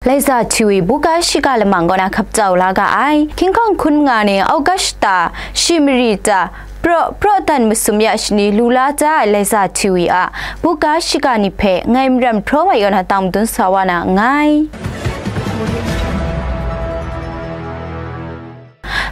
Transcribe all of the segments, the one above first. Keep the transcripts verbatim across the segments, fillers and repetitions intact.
Laiza Tiwi buga shiga lamang kaw na hkap jau la ga ai. Hkying hkawng hkun manga ni Augusta shi mari ta, Pro, Pro dan masum ya shani lu la ja ai Laiza Tiwi a buga shiga ni hpe ngai Maram Hpraw Mai yaw na tang madun sa wa na nngai.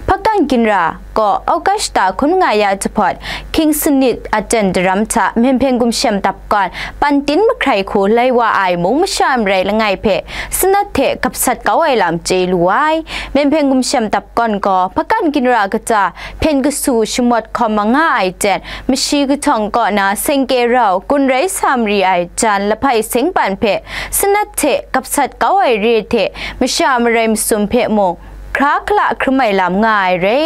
Hpakan ginra gaw Augusta hkun manga ya jahpawt, King Sanit a jan daram hta Myen Hpeng Gumshem Dap kawn, Pantin Mahkrai hku lai wa ai mung masha marai langai hpe sanat hte gapsat kau ai lam chye lu ai. Myen Hpeng Gumshem Dap kawn gaw, hpakan ginra kaja hpyen kasu shamawt hkawm ma nga ai jen, mashi kahtawng kaw na sengke rau, gun rai sa mari ai jan lahpai seng ban hpe sanat hte gapsat kau ai re hte masha marai masum hpe mung, hkra hkala hkrum ai lam nga ai re.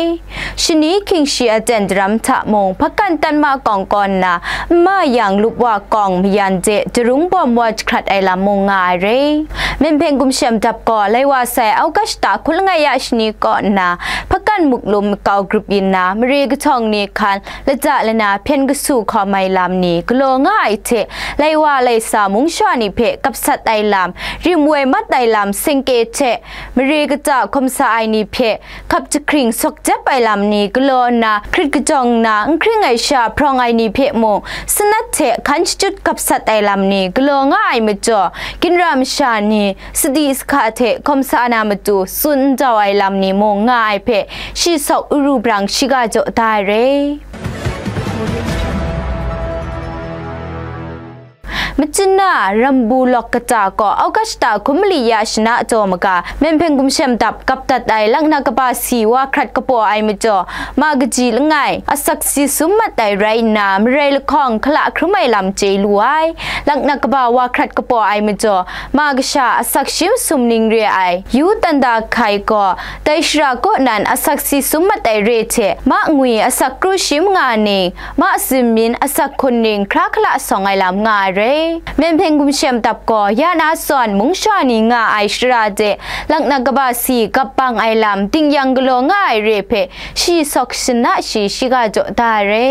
Shani hkying shi a jan daram hta mung, hpakan tanma kawng kaw nna, nma yang lup wa kawng mayan de jarung bawm wa jahkrat ai lam mung nga ai re. Myen Hpeng Gumshem Dap gaw lai wa sai Augusta hkun langai ya shani kaw nna, hpakan muklum makau grup yin na, mare kahtawng ni hkan, laja lana hpyen kasu hkawm ai lam ni galaw nga ai hte, lai wa lai sa mung sha ni hpe gapsat ai lam, rim woi mat ai lam sengke hte, mare kaja hkawm sa ai ni hpe hkap jahkring sawk jep ai lam ni galaw nna, hkrit kajawng nna n hkring ai sha hprawng ai ni hpe mung, sanat hte hkan shachyut gapsat ai lam ni galaw nga ai majaw, ginra masha ni sadi sahka hte hkawm sa na matu tsun n jau ai lam ni mung nga ai hpe, shi sawk uru brang shiga jaw da ai re. Machyin na Rambu lawk kata gaw Augusta hkum mali ya shana jaw maga, Myen Hpeng Gumshem Dap gap dat ai laknak kaba si wa hkrat kapaw ai majaw, ma kaji langai, asak si sum mat ai rai nna, marai lahkawng hkala hkrum ai lam chye lu ai. Laknak kaba wa hkrat kapaw ai majaw, ma kasha asak shi masum ning re ai, Yu Tanda Hkai gaw, dai shara kaw nan asak si sum mat ai re hte, ma ngwi asak kru shi manga ning, ma zinmin asak hkun ning hkra hkala sawng ai lam nga ai re. Myen Hpeng Gumshem Dap gaw ya na zawn mung sha ni nga ai shara de, laknak kaba si gap bang ai lam, dingyang galaw nga ai re hpe, shi sawk shana shi shiga jaw da ai re.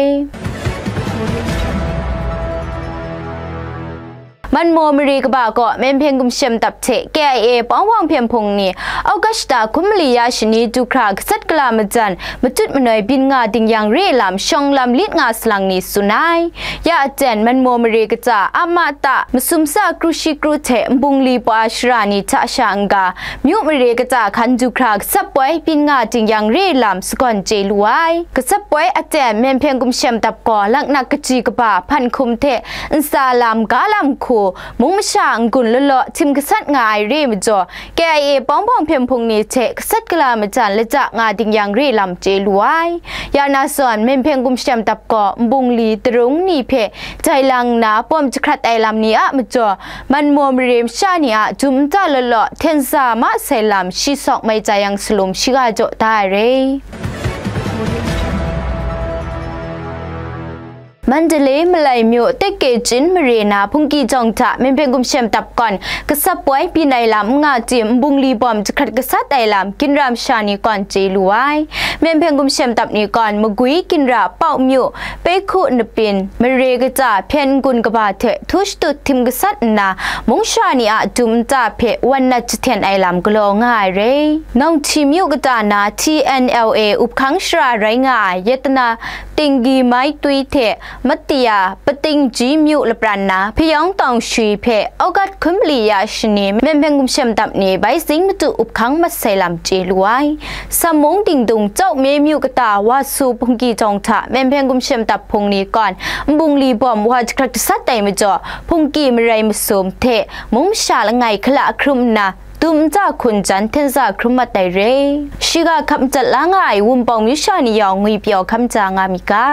Manmaw mare kaba gaw Myen Hpeng Gumshem Dap hte K I A pawng wang hpyen hpung ni Augusta hkum mali ya shani du hkra gasat gala majan, matut manoi byin nga dingyang re lam shawng lam lit nga salang ni tsun ai. Ya aten Manmaw mare kaja a ma ta masum sa kru shi kru hte nbungli pwa shara ni hta sha n-ga, myu mare kaja hkan du hkra gasat poi byin nga dingyang re lam sagawn chye lu ai. Gasat poi aten Myen Hpeng Gumshem Dap gaw laknak kaji kaba hpan hkum hte ntsa lam ga lam hku, mung masha n-gun law law htim gasat nga ai re majaw, K I A pawng bawng hpyen hpung ni hte gasat gala majan lata nga dingyang re lam chye lu ai. Ya na zawn, Myen Hpeng Gumshem Dap gaw nbungli darung ni hpe jai lang nna pawm jahkrat ai lam ni a majaw, Manmaw mare masha ni a dum nta law law hten sa ma sai lam shi sawk mai ca yang salum shiga jaw da ai re. Mandalay Malai myu Tekke Chin mare na Hpungki jawng hta Myen Hpeng Gumshem Dap gawn gasat poi byin ai lam n nga tim, nbungli bawm jahkrat gasat ai lam ginra masha ni gawn chye lu ai. Myen Hpeng Gumshem Dap ni gawn Magwi ginra Pau myu Pehku Nabin mare kaja hpyen n-gun kaba hte htu shatut htim gasat nna, mung sha ni a dum nta hpe wan nat jahten ai lam galaw nga ai re. Nawng Hti myu kata na T N L A up hkang shara rai nga ai Yatana Tinggi Mai Twi hte Matiya Pating Ji myu lapran na Hpayawng Tawng Shwi hpe Augat hkum mali ya shani Myen Hpeng Gumshem Dap ni bai zing matu up hkang mat sai lam chye lu ai. Sammung Dingdung Chau Me myu kata Wa Su Hpungki jawng hta Myen Hpeng Gumshem Dap hpung ni gawn nbungli bawm wa jahkrat gasat ai majaw, Hpungki marai masum hte mung masha langai hkala hkrum nna, dum nta hkun jan hten sa hkrum mat ai re. Shiga hkap madat la nga ai Wunpawng myu sha ni yawng ngwi pyaw hkam ja nga mi ga.